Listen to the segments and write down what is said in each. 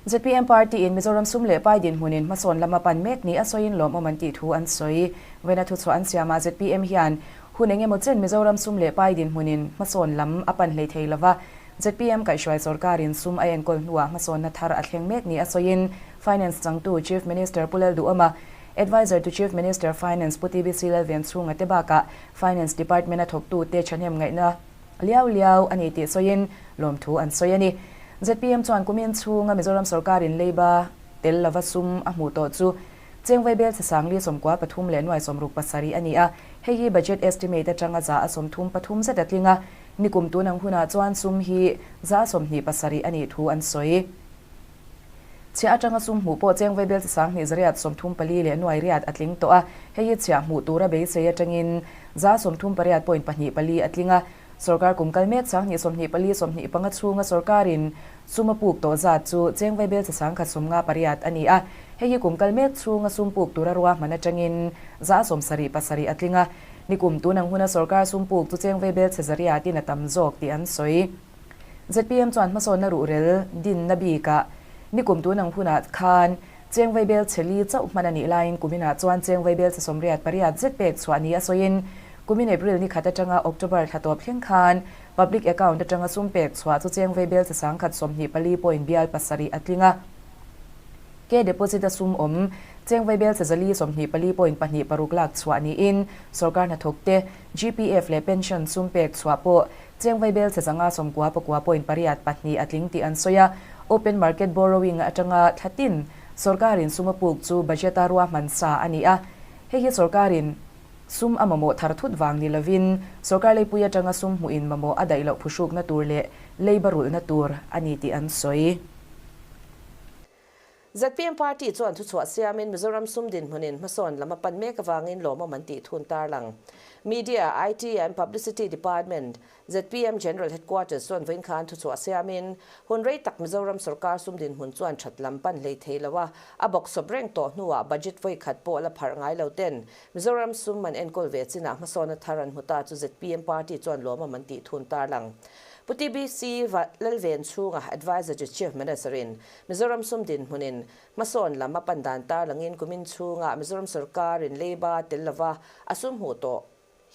Zpm party in Mizoram sum leh pai dinhmunin hmasawn lama pan mek ni a sawiin lawmawm an tih thu an sawi. Vawiina thuchhuah an siamah zpm hian hun eng emaw chen Mizoram sum leh pai dinhmunin hmasawn lam a pan hlei thei lova, zpm kaihhruai sorkarin sum a enkawl hnuah hmasawnna thar a thleng mek ni a sawiin Finance changtu Chief Minister Pu Lalduhawma, Adviser to Chief Minister Finance Pu TBC Lalvenchhunga te bakah Finance Department a thawktute thahnem ngaihna liau liau a ni tih sawiin lawmthu an sawi a ni. Zpm chuan kumin chhunga Mizoram sorkarin leiba tel lova sum a hmuh tawh chu Chengvai bel chhe 93 leh nuai 67 a ni a, hei hi budget estimate atanga 33% zet a tling a, nikum tun ang hunah chuan sum hi 27% a nih thu an sawi. Chhiah atanga sum hmuh pawh Chengvai bel chhe 834 leh nuai riat a tling tawh a, hei hi chhiah hmuh tura beisei atangin 38.24 a tling a. Sorkar kum kal mek 2024 25 chhunga sorkarin sum a puk tawh zat chu Chengvai bel chhe 158 a ni a, hei hi kum kal mek chhunga sum puk tura ruahman atangin 77 a tling a. Nikum tun ang huna sorkar sum puk chu Chengvai bel chhe zariatin a tam zawk tih an sawi. Zpm chuan hmasawnna ruhrel dinna bikah nikum tun ang hunah khan Chengvai bel chhe li chauh hman a nih laiin kuminah chuan Chengvai bel chhe 88 zet pek chhuah ni a sawiin kumin April ni khat atanga October thla tawp thleng khan Public Account atanga sum pek chhuah chu Chengvai bel chhe 124 point bial pasarih a tling a. Ke deposit a sum awm Chengvai bel chhe 424 point pahnih paruk lak chhuah niin sorkar hnathawkte GPF leh pension sum pek chhuah pawh Chengvai bel chhe 599 point pariat pahnih a tling tih an sawi a, open market borrowing atanga thlatin sorkarin sum a puk chu budget a ruahman sa a ni a. Hei hi sorkarin sum a mamawh thar thut vang ni lovin sorkar leipui atanga sum hmuhin mamawh a daih loh phuhrukna tur leh leiba rulhna tur a ni tih an sawi. Zpm party chuan thuchhuah siamin Mizoram sum dinhmunin hmasawn lam a pan mek avangin lawmawm an tih thun tarlang. Media, IT and Publicity Department, zpm General Headquarters chuan vawiin khan thuchhuah siamin hun rei tak Mizoram sorkar sum dinhmun chuan that lam pan hlei thei lo a, a bawksawp reng tawh hnuah budget vawi khat pawh la pharh ngai lo ten Mizoram sum an enkawl ve chinah hmasawna thar an hmu ta chu zpm party chuan lawmawm an tih thun tarlang. Pu TBC Lalven chhunga Adviser to Chief Minister-in Mizoram sum dinhmunin hmasawn lam a pan dan tarlangin kumin chhunga Mizoram sorkarin leiba tel lova a sum hmuh tawh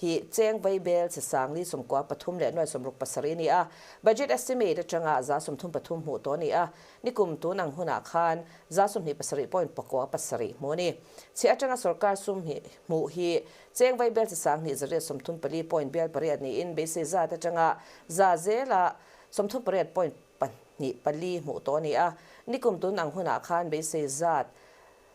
hi cheng vai bel chhe 493 leh nuai 67 a ni a, budget estimate atanga 33% hmuh tawh a ni a, nikum tun ang hunah khan 27 point pakua pasarih hmuh a ni. Chhiah atanga sorkar sum hmuh hi cheng vai bel chhe 2,834 point bial pariat niin beisei zat atanga za zela 38 point pahnih pali hmuh tawh a ni a, nikum tun ang hunah khan beisei zat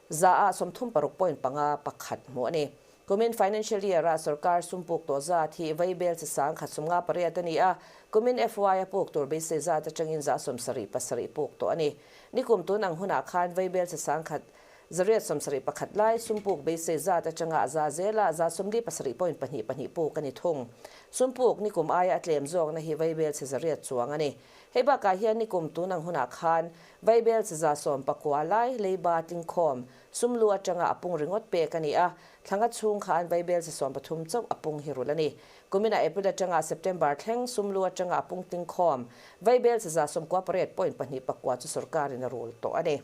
za ah 36 point panga pakhat hmuh a ni. Kumin financial year ah sorkar sum puk tawh zat hi vaibel chi 158 a ni a, kumin FY a puk tur beisei zat atangin za 77 puk tawh a ni. Nikum tun ang hunah khan vaibel chi 1,871 lai sum puk beisei zat atanga a za zela za 47 point pahnih pahnih puk a ni thung. Sum puk nikum aia a tlem zawkna hi vaibel chi zariat chuang a ni. Hei bakah hian nikum tun ang hunah khan vaibel chi za sawm pakua lai leiba tlingkhawm sum lu atanga a pung ringawt pek a ni a, thlanga chhung khan vaibel chi 13 chauh a pung hi rulh a ni. Kuminah April atanga September thleng sum lu atanga a pung tlingkhawm vaibel chi za 98 point pahnih pakua chu sorkarin a rul tawh a ni.